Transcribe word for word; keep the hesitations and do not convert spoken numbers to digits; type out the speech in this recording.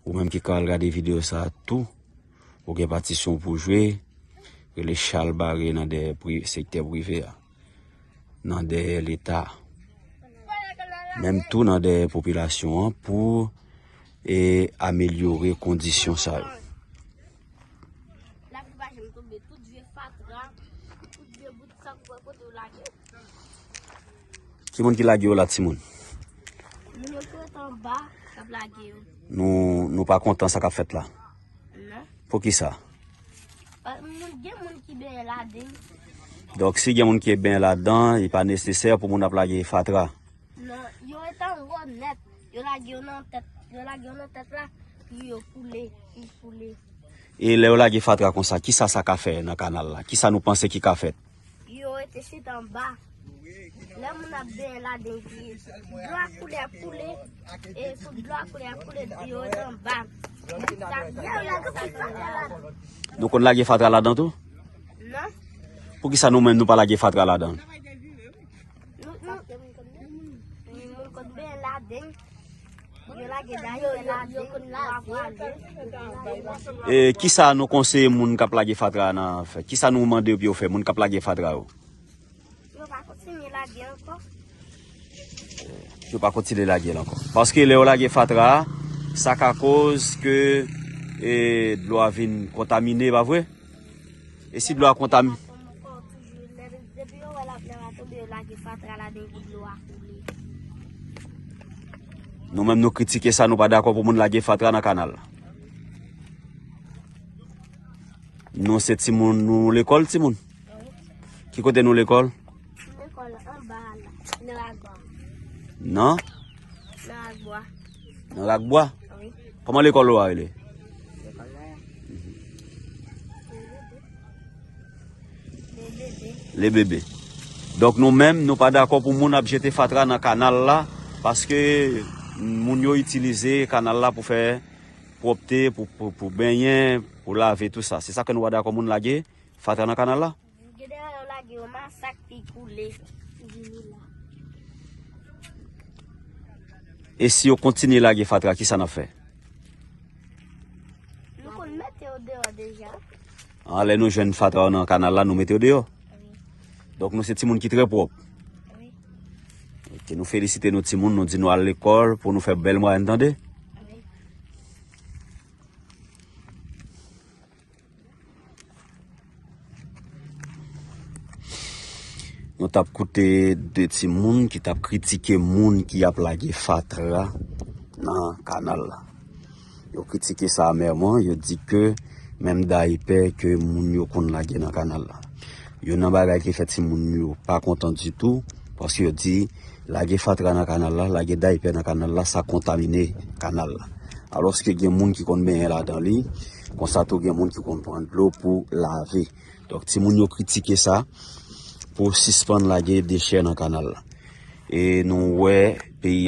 Ou menm ki ka al gade videyo sa a tou, ou gen patisyon pou jwe, rele Charles Barré nan dèyè pri-, sektè prive a, nan dèyè Leta a. Menm tou nan dèyè popilasyon an pou, e, amelyore kondisyon sa yo. Lapli pa janm tonbe, tout vye fatra, tout vye bout sa k wè kote yo lage. Ki moun ki lage yo la, timoun? Moun yo ki ret anba k ap lage yo. Nou, nou pa kontan sa k ap fèt la? Non. Poukisa? Pa-, moun, gen moun ki benyen ladan. Donk, si gen moun ki benyen ladan, li pa nesesè pou moun ap lage fatra. Non, yo ret anwo nèt. Yo lage yo nan tèt, yo lage yo nan tèt la, pou yo koule, pou koule. E lè yo lage fatra konsa, kisa sa ka fè nan kanal la? Kisa nou panse ki ka fèt? Yo rete chita anba. Lè moun ap benyen ladan, epi dlo a koule, ap koule, e sou dlo a koule, ap koule, yo rete anba. Sa byen, yo lage fatra ladan. Nou konn lage fatra ladan tou? Non. Poukisa nou menm nou pa lage fatra ladan? Nou, nou, moun konn benyen ladan. Yo lage dayè, yo lage, yo konn lave. E kisa nou konseye moun k ap lage fatra nan fè? Kisa nou mande yo pou yo fè, moun k ap lage fatra yo? Yo pa kontinye lage ankò. Yo pa kontinye lage l ankò. Paske lè yo lage fatra a, sa ka koz ke, e, dlo a vin kontamine, pa vre? E si dlo a kontamine? Depi yo wè lapli a tonbe, yo lage fatra ladan pou dlo a koule. Nou menm nou kritike sa, nou pa dakò pou moun lage fatra nan kanal la. Nou se timoun, nou lekòl, timoun? Wi. Ki kote nou lekòl? Lekòl anba la, nan Rakbwa. Nan? Nan Rakbwa. Nan Rakbwa? Wi. Kòman lekòl ou a rele? Lekòl la. Le Bebe. Donk nou menm, nou pa dakò pou moun ap jete fatra nan kanal la, paske moun yo itilize kanal la pou fè pwòpte, pou, pou, pou benyen, pou lave, tou sa. Se sa ke nou pa dakò moun lage fatra nan kanal la? Gen de lè yo lage yo masak, pi koule, pi vini la. E si yo kontinye lage fatra, kisa n ap fè? Nou konn mete yo deyò deja. A, lè nou jwenn fatra yo nan kanal la, nou mete yo deyò. Wi. Donk nou se timoun ki trè pwòp. Wi. Ok, nou felisite nou timoun, nou di nou al lekòl pou nou fè bèl mwayèn, tande? Wi. Nou t ap koute de timoun ki t ap kritike moun ki ap lage fatra nan kanal la. Yo kritike sa amèman, yo di ke menm dayipè ke moun yo konn lage nan kanal la. Youn nan bagay ki fè timoun yo pa kontan ditou, paske yo di lage fatra nan kanal la, lage dayipè nan kanal la, sa kontamine kanal la. Alòske gen moun ki konn benyen ladan li, konsa tou gen moun ki konn pran dlo pou lave. Donk, timoun yo kritike sa pou sispann lage dechè nan kanal la. E nou wè peyi